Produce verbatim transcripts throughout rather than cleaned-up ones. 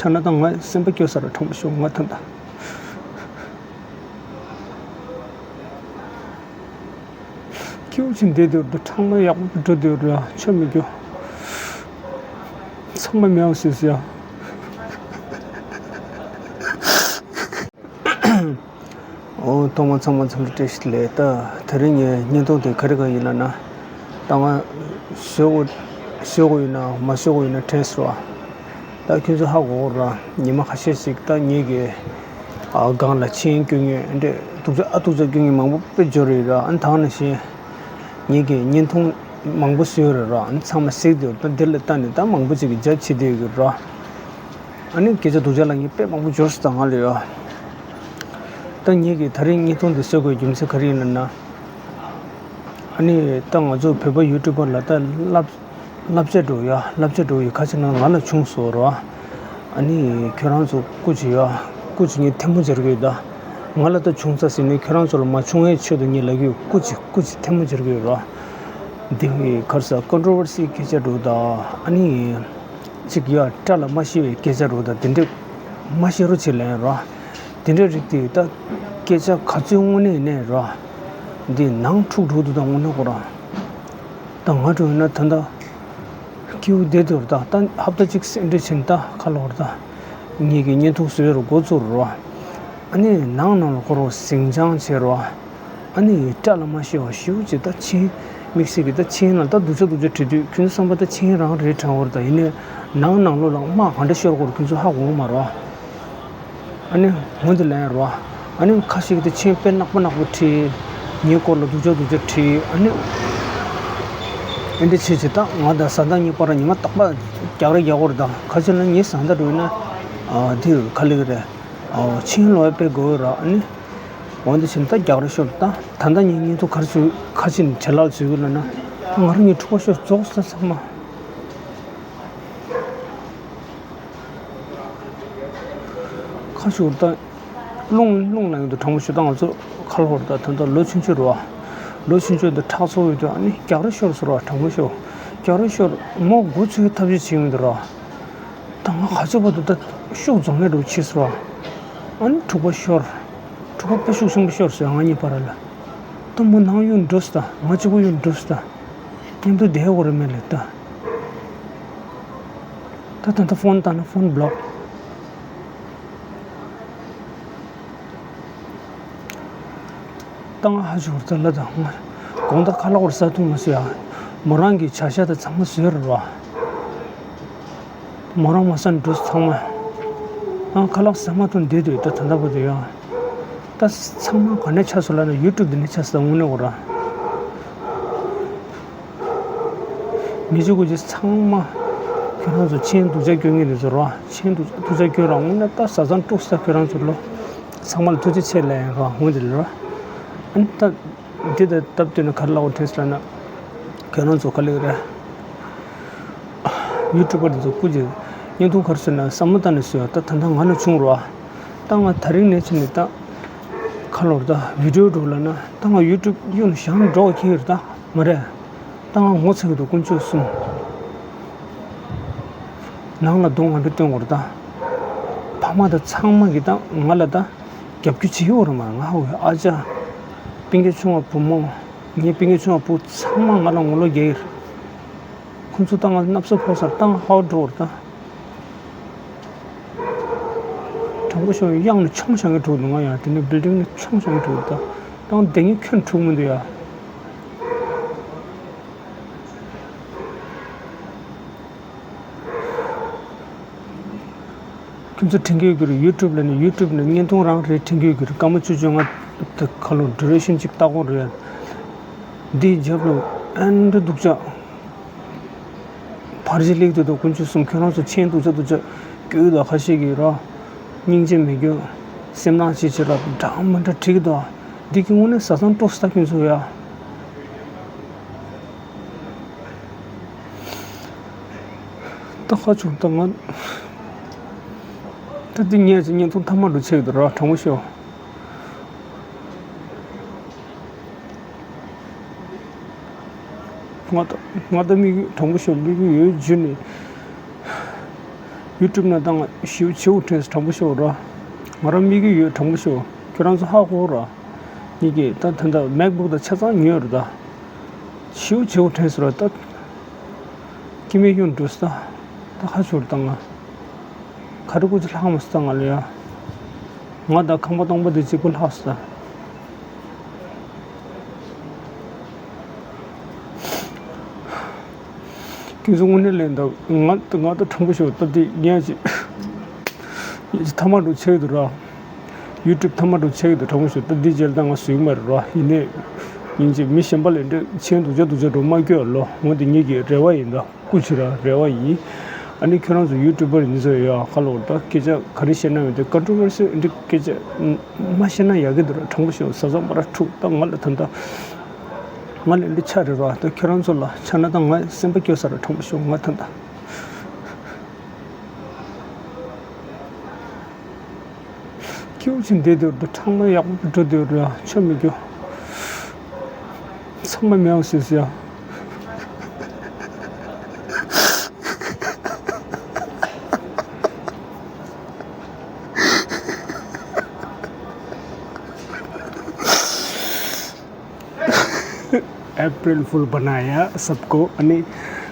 ད་ན་ད་ང་སེམས་པ་སྐྱོ་ས་ར་གྲོངས་པ་ཤོག་ང་ད་ད། ཁྱེའུ་ཅིག་འདས་དུས་འདུག་ཁྲག་མ་ཡག་པོ་འགྲོ་དུས་ར་ཆོ་མི་རྒྱུ། ཚང་མ་མེད་པ་བཟོས་ཟེར་ཡ། ཨོ་ཐོག་མ་ཚང་མ་འཚམས་འདྲི་བཀྲ་ཤིས་བདེ་ལེགས། ད་དེ་རིང་ངའི་བརྙན་ཐུང་དེ་ག་རེ་ག་ཡིན་ལབ་ན། ད་ང་ཞོག་གོ་ཞོག་གོ་ཡིན་ན་མ་ཞོག་གོ་ཡིན་ན་དྲན་སོང་བ། ད་ཁྱོད་ཚོ་ཧ་གོ་གོ་ར། ཉི་མ་ཁ་ཤས་ཤིག་ད་ངེད་ཀྱི་ཨ་སྒང་ལ་མཆན་སྐྱོན་མཁན་འདྲ་སྡུག་ཅག་ཨ་སྡུག་ཅག་སྐྱོན་མཁན་མང་པོ་དཔེ་འབྱོར་ཡོད་ར། ཨ་ནི་ད་ག་ནང་བཞིན་ངེད་ཀྱི་བརྙན་ཐུང་མང་པོ་བཟོས་ཡོད་རེད་ར། ཨ་ནི་ཚང་མ་གཟིགས་བསྡད་ཡོད་རེད། ད་འདི་ལ་ལྟ་ནས་ད་མང་པོ་ཅིག་གིས་རྒྱབ་བྱེད་བསྡད་ཡོད་ར། ཨ་ནི་སྐད་ཆ་སྡུག་ཅག་ལབ་མཁན་དཔེ་མང་པོ་འབྱོར་སོང་ད་ང་ལ་ཡ། ད་ངེད་ཀྱི་ད་རིང་བརྙན་ཐུང་འདི་བཟོ་དགོས་རྒྱུ་མཚན་ག་རེ་ཡིན་ལབ་ན། ཨ་ནི་ད་ང་ཚོ་བོད་པ་ཡུ་ཊུབ་པར་ལ་ད་བསླབ་བསླབ་བྱ་འགྲོ་ཡ། བསླབ་བྱ་འགྲོ་ཡི་ཁ་ཆེ་ན་ང་ལ་བྱུང་སོང་ར། ཨ་ནི་ཁྱོད་རང་ཚོ་སྐུ་མཁྱེན་ཡ། སྐུ་མཁྱེན་ངས་ཐལ་མོ་སྦྱར་གི་ཡོད་ད། ང་ལ་ད་བྱུང་ཚར་ཟིན་ནས་ཁྱོད་རང་ཚོ་ལ་མ་བྱུང་བའི་ཆེད་དུ་ངས་ལབ་ཀྱི་ཡོད། སྐུ་མཁྱེན་སྐུ་མཁྱེན་ཐལ་མོ་སྦྱར་གི་ཡོད་ར། འདི་གར་ས་ཀོན་ཊོ་ཝར་སི་སྐད་ཆ་འགྲོ་ད། ཨ་ནི་ཅིག་ཡ་སྐྲ་ལ་མ་ཤེས་པའི་སྐད་ཆ་འགྲོ་ད། དེ་འདྲ་མ་བཤད་རོགས་བྱེད་ལབ་ཡ་ར། དེ་འདྲ་རིགས་དེ་ད་སྐད་ཆ་ག་ཚོད་དངོས་གནས་ནས་ར། འདི་ནང་འཁྲུག་འགྲོ་འདུག་ད་དངོས་གནས་ཁོ་རང་། ད་ང་འགྲོ་ཡིན་ན་ད་ད་སྐྱིད་པོ་བསྡད་འདུག་ར། ད་ད་ཧབ་ཏ་གཅིག་སེ་འདྲ་ཕྱིན་ད་ཁ་ལོ་ར། ད་ངེད་ཀྱི་བརྙན་ཐུང་བཟོས་རུ་འགོ་བཙུགས་ར། ཨ་ནི་ནང་ནང་ལ་ཁོ་རང་ཟིང་ཆང་བྱེད་ར། ཨ་ནི་སྐྲ་ལ་མ་ཤེས་པ་ཞེ་པོ་ཅིག་ད་མཆན་དམིགས་བསལ་གྱི་ད་མཆན་ནང་ད་སྡུག་ཅག་སྡུག་ཅག་བྲིས་དུས་ཁྱོད་ཚོ་བསམ་པ་ད་མཆན་རང་རེད་དྲན་འོར་ད། ཡིན་ནའི་ནང་ནང་ལོགས་ལ་དམག་ག་འདྲ་ཤོར་སྐོར་ཁྱོད་ཚོ་ཧ་གོ་གི་མ་རེད། ཨ་ནི་འོན་ཏེ་ལན་རོ། ཨ་ནི་ཁ་ཤས་ཀྱིས་ད་མཆན་དཔེ་ནག་པོ་ནག་པོ་བྲིས། ངའི་སྐོར་ལ་སྡུག་ཅག་སྡུག་ཅག་བྲིས། ཨ་ནི་ཨེ་འདྲ་བྱེད་བྱེད་ད་ང་དང་བཟའ་ཟླ་གཉིས་བར་ཉི་མ་རྟག་པར་རྒྱག་རེས་རྒྱག་གི་རེད་ད། ཁ་ཤས་ལ་ངའི་བཟའ་ཟླ་འགྲོ་ཡིན་ན་ཨ་དེ་ག་ལེ་གི་རེད། ཨ་མཆན་ལོག་དཔེ་དགོས་ར། ཨ་ནི་འོན་ཏེ་བྱས་ན་ད་རྒྱག་རེས་ཤོར་ད། ད་ལྟ་ངའི་བརྙན་ཐུང་ག་རེ་བྱུང་ཁ་ཕྱིན་བྱེད་ལག་བཟོས་གི་ལབ་ན། ད་ང་རང་གཉིས་འཁྲུག་པ་ཤོར་རྫོགས་ས་ཚང་མ། ཁ་ཤུར་ད་རླུང་རླུང་ལངས་ཡོང་དུས་དྲང་པོ་ཞུ་ད་ང་ཚོ་ཁ་ལོ་བར་ད་ད་ལྟ་ལོ་ཆུང་ཆུང་རེད་བ། ལོ་ཆུང་ཆུང་དུ་ཁྲག་ཚོ་ཡོད་དུས་ཨ་ནི་རྒྱག་རེས་ཤོར་སོང་ར། དྲང་པོ་ཞུ། རྒྱག་རེས་ཤོར་མོ་མགོ་ཚོས་ཐབས་ཤེས་བྱེད་ཡོང་དུས་ར། ད་ང་ག་ཚོད་བར་དུ་ད་ཤུགས་རྫོགས་མེད་འགྲོ་ཕྱིས་སོང་ར། ཨ་ནི་འཁྲུག་པ་ཤོར། འཁྲུག་པ་དཔེ་ཤུགས་ཆེན་པོ་ཤོར་སོང་ང་གཉིས་བར་ལ། ད་མོ་ནང་གཡུག་འགྲོ་སོང་ད། ང་གཅིག་པུ་གཡུག་འགྲོ་སོང་ད། མཉམ་དུ་བསྡད་དགོས་རེད་མེད་ལ་ད། ད་ད་ད་ཕོན་བཏང་ན་ཕོན་བྷི་ལོག་བཏང་ཧ་ཞུ་བར་ད་ལ་ད་ང་དགོང་དག་ཁ་ལག་བར་ཟ་ཐུབ་མ་སོང་ཡ། མོ་རང་གི་བྱ་བཞག་ད་ཚང་མ་བཟོས་རེད་བ། མོ་རང་མ་ཟ་འགྲོ་ཚང་མ། ཨང་ཁ་ལག་ཟ་མ་ཐུབ་བསྡད་དུས་ད་ད་ལྟ་བར་དུ་ཡ། ད་ཚང་མ་ག་ནས་ཆགས་སོང་ལབ་ན་ཡུ་ཊུབ་འདི་ནས་ཆགས་སོང་དངོས་གནས་འོ་ར། མི་གཅིག་པུ་གཅིག་ཚང་མ་ཁྱོད་རང་ཚོ་མཆན་སྡུག་ཅག་སྐྱོན་མཁན་དེ་ཚོ་ར། མཆན་སྡུག་ཅག་སྡུག་ཅག་སྐྱོན་ར་དངོས་གནས་ད་བཟའ་ཚང་དཀྲུགས་ས་ཁྱོད་རང་ཚོ་ལོ། ཚང་མ་ལ་ཐུགས་རྗེ་ཆེ་ལབ་ཡིན་ར་དངོས་དེ་ལ་ར། ཨ་ནི་ད་འདི་ད་སྟབས་བསྟུན་ན་ག་རེ་ལབ་དགོས་དྲན་སོང་ལབ་ན། ཁྱོད་རང་ཚོ་ག་ལེ་ར། ཡུ་ཊུབ་པར་དེ་ཚོ་སྐུ་མཁྱེན། བརྙན་ཐུང་ག་རེ་བཟོས་ན་བསམ་བློ་བཏང་ནས་བཟོས་ཡ། ད་ད་ལྟ་ང་ལ་བྱུང་རོགས། ད་ང་དེ་རིང་ནས་བྱས་ནས་ད་ཁ་ལོར་ད་བི་ཌི་ཡོ་འགྲོ་ལབ་ན་ད་ང་ཡུ་ཊུབ་གཡུག་ནས་བཞག་ན་འགྲོ་བ་ཁྱེད་ཡོད་ད་མ་རེད། ད་ང་ངོ་ཚ་གི་འདུག་དཀོན་མཆོག་གསུམ། ནང་ལ་གདོང་ང་འདྲ་སྟོན་དགོས་རེད་ད། ཕ་མ་ད་ཚང་མ་གི་ད་ང་ལ་ད་རྒྱབ་སྐྱོར་བྱེད་ཀྱི་ཡོད་རེད་མ་ང་ཧོ་ཨ་ཅག་སྤུན་ཀྱག་ཆུང་བ་བུ་མོ། ངའི་སྤུན་ཀྱག་ཆུང་བ་བུ་ཚང་མ་ང་ལ་ངོ་ལོག་རྒྱག་གི་རེད། ཁོང་ཚོ་ད་ང་མནབ་ས་ཕོག་སར་ད་ང་ཧ་འགྲོ་བར་ད། དྲང་པོ་ཤོད་གཡང་ནས་མཆོང་བཞག་གི་འགྲོ་འདུག་ང་ཡང་དེ་ནས་བིལ་ཌིང་ནས་མཆོང་བཞག་གི་འགྲོ་འདུག་ད་ང་བསྡད་ངས་ཁྱོན་འཁྲུག་མི་འདུག་ཡ། ཁྱོད་ཚོ་དྲན་གྱི་ཡོད་ཀྱི་རེད། ཡུ་ཊུབ་ལ་ནི་ཡུ་ཊུབ་ནི་བརྙན་ཐུང་རང་རེད་དྲན་གྱི་ཡོད་ཀྱི་རེད། སྐར་མ་བཅུ་བཅོ་ལྔ་དེ་ཁ་ལོ་ཌུ་རེ་ཤན་ཅིག་ལྟ་དགོས་རེད། འདིའི་རྒྱབ་ལ་ཨེ་འདྲ་སྡུག་ཅག་ཕར་ཞིག་སླེབས་དུས་དང་དཀོན་མཆོག་གསུམ་ཁྱོད་རང་ཚོ་མཆན་སྡུག་ཅག་སྡུག་ཅག་སྐྱོན་དང་ཁ་ཤས་ཀྱིས་ར་སྙིང་རྗེ་མེད་རྒྱུ་སེམས་ནག་བྱེད་བྱེད་ར་འདྲ་མི་འདྲ་བྲིས་ཀྱི་འདུག་འདི་གི་དངོས་གནས་བཟའ་ཚང་དཀྲུགས་ས་ཁྱོད་ཚོ་ཡ། ད་ཁ་བྱུང་ད་ང་། ད་འདི་ངས་ཀྱི་བརྙན་ཐུང་མཐའ་མ་འགྲོ་ཆེད་དུ་ར་དྲང་པོ་ཤོད། ང་ད་ང་ད་དམིགས་ཡུལ་དྲང་པོ་ཤོད་དམིགས་ཡུལ་ཡོད་རྒྱུ་ནི། ཡུ་ཊུབ་ནང་ད་ང་ཞེ་པོ་ཆེ་བོ་དྲན་སོང་དྲང་པོ་ཤོད་ར། ང་རང་མིག་གིས་ཡོད་དྲང་པོ་ཤོད། ཁྱོད་རང་ཚོ་ཧ་གོ་ར། ངེད་ཀྱིས་ད་ད་ལྟ་མེག་བུག་དང་ཆ་ཚང་ཉོས་ར་ད། ཞེ་པོ་ཆེ་བོ་དྲན་སོང་ར་ད། སྐྱེ་དམན་གྱོང་འགྲོ་སོང་ད། ད་ཁ་ཆུར་བཏང་ང་། ག་རེ་ཀུ་ཅི་ལྷག་མ་སོང་ད་ང་ལ་ཡ། ང་ད་ཁང་པ་སྟོང་པ་དེ་གཅིག་པུ་ལྷག་སོང་ད། ཁྱེད་ཚོ་དངོས་གནས་ལན་ད་ང་ད་ང་ད་དྲང་པོ་ཤོད་ད་དེ་ངས་ཅི། ངས་ཅི་ཐ་མག་འགྲོ་ཆེ་གི་འདུག་ར། ཡུ་ཊུབ་ཐ་མག་འགྲོ་ཆེ་གི་འདུག་དྲང་པོ་ཤོད་ད་དེ་རྗེས་ལ་ད་ང་བཟོ་གི་མ་རེད་ར། ཡིན་ནའི་ཡིན་ཅི་མི་གཞན་པ་ལས་འདྲ་མཆན་སྡུག་ཅག་སྡུག་ཅག་འགྲོ་མ་སྐྱོ་ལོ་འོ་དེ་ངེད་ཀྱི་རེ་བ་ཡིན་ད། སྐུ་མཁྱེན་ར་རེ་བ་ཡིན། ཨ་ནི་ཁྱོད་རང་ཚོ་ཡུ་ཊུབ་པར་ཡིན་ཚོད་ཡོད་ཁ་ལོ་ད་སྐད་ཆ་ག་རེ་བཤད་ན་མི་འདུག་ཀོན་ཊོ་ཝར་སི་འདི་སྐད་ཆ་མ་བཤད་ན་ཡག་གི་འདུག་ར་དྲང་པོ་ཤོད་ཟ་ཟ་མ་ར་འཁྲུག་ད་ང་ལ་ད་ད་ང་ལ་འདི་ཆ་རེད་ར་ད་ཁྱོད་རང་ཚོ་ལ་ཆ་ན་ད་ང་སེམས་པ་སྐྱོ་ས་ར་དྲང་པོ་ཤོད་ང་ད་ད། སྐྱིད་པོ་ཅིག་བསྡད་འདུག་འདུག་ཁྲག་མ་ཡག་པོ་འགྲོ་འདུག་ར་ཆོ་མི་རྒྱུ། ཚང་མ་མེད་པ་བཟོས་ཟེར་ཡ། April Fool बनाया सबको ཨ་ནི་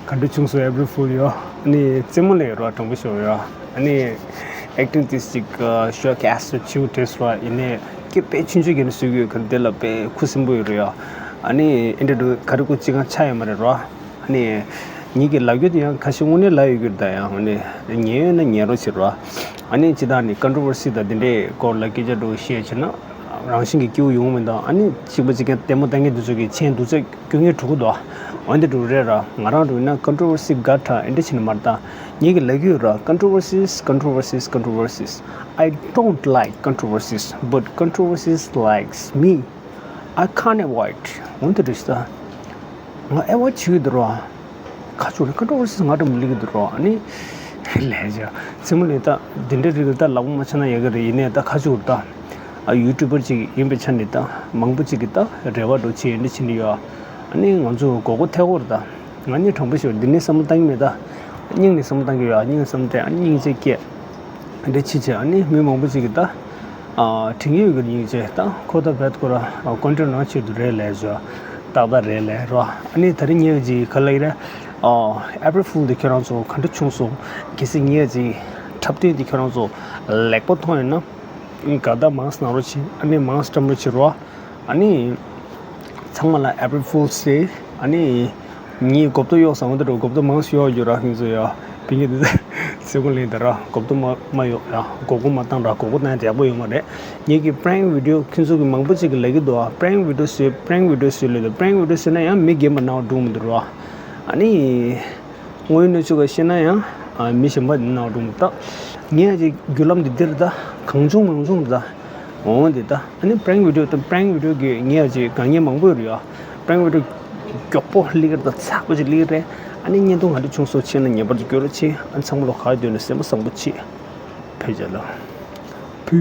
ག་འདྲ་བྱུང་སོང་། April Fool ཡོ། ཨ་ནི་རྩེད་མོ་ལས་རོ་དྲང་པོ་ཤོད་ཡོ། ཨ་ནི་ཨེག་ཊིང་དེ་ཅིག་ཤོ་ཁ་སི་ཆེ་བོ་དྲན་སོང་། ཡིན་ནའི་སྐད་དཔེ་ཆུང་ཆུང་གི་ནི་བཟོས་ཡོད་གི་དེ་ལ་དཔེ་ཁུ་སིམ་པོ་ཡོད་རེད་ཡོ། ཨ་ནི་ཨེ་འདྲ་འདུག་ག་རེ་ཀུ་ཅི་གང་ཆ་ཡོད་མ་རེད་རོ། ཨ་ནི་ངེད་ཀྱི་ལབ་རྒྱུ་དེ་ཡང་ཁ་ཤས་དངོས་གནས་ལབ་ཡོད་རྒྱུ་རེད་ད། ཡང་ཨ་ནི་ཉན་ཡོད་ན་ཉན་རོགས་བྱེད་རོགས། ཨ་ནི་ཅི་ད་ནི་ཀོན་ཊོ་ཝར་སི་དང་དེ་འདྲའི་སྐོར་ལ་སྐད་ཆ་འདྲ་བཤད་བྱས་ན་རང་བཞིན་གྱིས་སྐྱིད་པོ་ཡོང་མི་འདུག་ཨ་ནི་གཅིག་པ་གཅིག་རྐྱང་ལྟད་མོ་ལྟ་མཁན་དེ་ཚོ་གི་མཆན་སྡུག་ཅག་སྐྱོ་ངེས་འགྲོ་གི་འདུག་འོན་ཏེ་འགྲོ་རེད་ར། ང་རང་འགྲོ་ཡིན་ན་ཀོན་ཊོ་ཝར་སི་དགའ་དྲགས་ཨེ་འདྲ་བྱས་ནས་མ་རེད་ད། ངེད་ཀྱི་ལབ་རྒྱུ་ཡོད་ར། Controversies, controversies, controversies. I don't like controversies, but controversies likes me. I can't avoid. འོན་ཏེ་འགྲོ་ཤི་ད། ང་ཨེ་ཝོ་ཌི་བྱེད་ཀྱི་འདུག་རོ། ཁ་ཆུ་རེ་ཀོན་ཊོ་ཝར་སི་ང་འདྲ་མི་ལི་གི་འདུག་རོ། ཨ་ནི་ལས་ཅི་རྩེད་མོ་ལས་ད་འདི་འདྲ་རིགས་ད་ལག་པ་མ་ཆག་ན་ཡག་གི་རེད། ཡིན་ནའི་ད་ཁ་ཆུ་རེ་ད་ཨ་ཡུ་ཊུབ་པར་ཅིག་ཡིན་པའི་ཆ་ནས་ད་མང་པོ་ཅིག་གི་ད་རེ་བ་འགྲོ་ཆེ་འདི་བྱེད་ནི་ཡོད། ཨ་ནི་ང་ཚོ་མགོ་སྐོར་ཐེག་གོ་རེ་ད། ང་གཉིས་དྲང་པོ་ཤོད་འདི་ནས་བསམ་བློ་བཏང་གི་མེད་ད། སྙིང་ནས་བསམ་བློ་བཏང་གི་ཡོད། སྙིང་ནས་བསམ་བློ་བཏང་ཨ་སྙིང་རྗེ་སྐྱེ། འདི་ཕྱི་ཆེ་ཨ་ནི་མི་མང་པོ་ཅིག་གིས་ད། དྲན་གྱི་ཡོད་ཀྱི་སྙིང་རྗེ་ད་ཁོ་ད་བད་ཁོ་ར་ཀོན་ཊེན་ནང་ཆེད་དུ་རེད་ལས་བཟོ། ཏག་ཏག་རེད་ལས་རོ། ཨ་ནི་ད་རིང་ངས་ཅིག་ག་ལ་ཡིན་ར། ཨེ་པི་རི་ལ་ཕུལ་དེ་ཁྱོད་རང་ཚོ་ག་འདྲ་བྱུང་སོང་། གལ་སྲིད་ངས་ཅིག་འཁྲབ་སྟོན་དེ་ཁྱོད་རང་ཚོ་ལེགས་པོ་མཐོང་ཡོད་ན། དགའ་རྟགས་མང་ཙམ་གནང་རོགས་བྱེད། ཨ་ནི་མང་ཙམ་བཀྲམ་རོགས་བྱེད་རོ། ཨ་ནི། ཚང་མ་ལ་ཨེ་པི་རི་ལ་ཕུལ་ཟེར། ཨ་ནི། ངས་གོ་བརྡ་གཡོག་ས་འོ་འདི་འདྲ་གོ་བརྡ་མང་ཞིག་གཡོག་རྒྱུ་ར་ཁྱེད་ཚོ་ཡ། ཕིང་གི་འདི་ཚེ་གོ་ལེན་ད་ར་གོ་བརྡ་མ་མ་གཡོག་ཡ། མགོ་སྐོར་མ་བཏང་ར། མགོ་སྐོར་བཏང་ཡ་ཡག་པོ་ཡོད་མ་རེད། ངེད་ཀྱི་པྲེང་བི་ཌི་ཡོ་ཁྱེད་ཚོ་གི་མང་པོ་ཅིག་གི་ལབ་ཀྱི་འདུག་ཨ་པྲེང་བི་ཌི་ཡོ་བཟོས། པྲེང་བི་ཌི་ཡོ་བཟོས་ལབ་དུས་པྲེང་བི་ཌི་ཡོ་བཟོས་ན་ཡང་མི་རྒན་པ་ནང་འགྲོ་མི་འདུག་ར། ཨ་ནི། དངོས་ཡོད་གནས་ཚུལ་ག་བཤད་ན་ཡང་ཨ་མི་གཞན་པ་འདི་ནང་འགྲོ་མི་འདུག་ངས་ཨ་ཅིག་བརྒྱུད་ལམ་འདི་འདིར་ད་གང་བྱུང་མང་བྱུང་ད་འོང་འདི་ད་ཨ་ནི་པྲེང་བི་ཌི་ཡོ་དང་པྲེང་བི་ཌི་ཡོ་གི་ངས་ཨ་ཅིག་དགའ་ཉེ་མང་པོ་ཡོད་རེད་ཡ། པྲེང་བི་ཌི་ཡོ་མགྱོགས་པོ་སླེབས་ཀྱི་རེད་ད། ཚགས་པོ་ཅིག་སླེབས་ཀྱི་རེད། ཨ་ནི་བརྙན་ཐུང་ག་འདྲ་བྱུང་སོང་ཕྱིན་ན་ངེས་པར་དུ་བསྐྱོན་རོགས་བྱེད། ཨ་ནི་ཚང་མ་ལོ་ག་ཡོད་ནས་སེམས་པ་བཟང་པོ་བྱེད། ཕེབས་རྒྱ་ལ། ཕུལ།